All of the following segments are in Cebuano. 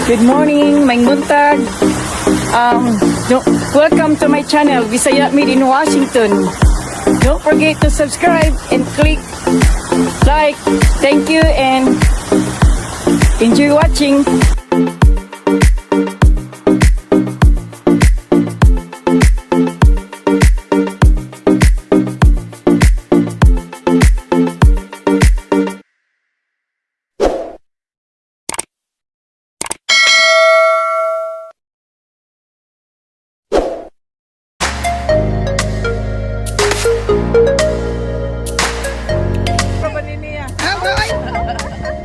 Good morning, maayong buntag. Welcome to my channel, Bisaya Made in Washington. Don't forget to subscribe and click like. Thank you and enjoy watching.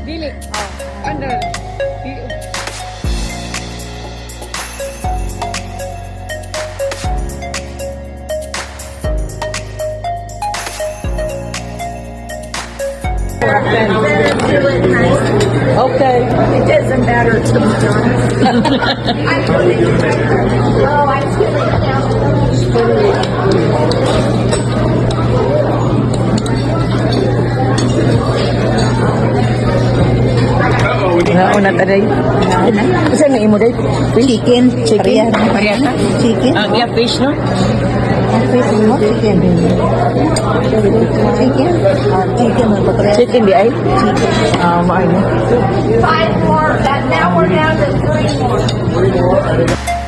Dili. Under. Dili. Okay. It doesn't matter to me, John. Oh, I'm feeling now. Una ta day. Isa nga imo day? Chicken. Chicken. Parehas. Chicken. Ang iya fish, no? Ang fish mo, chicken. Chicken? Chicken mo ba? Chicken di ay? Chicken. Ah, maayo. Five more. That now we're down to three more.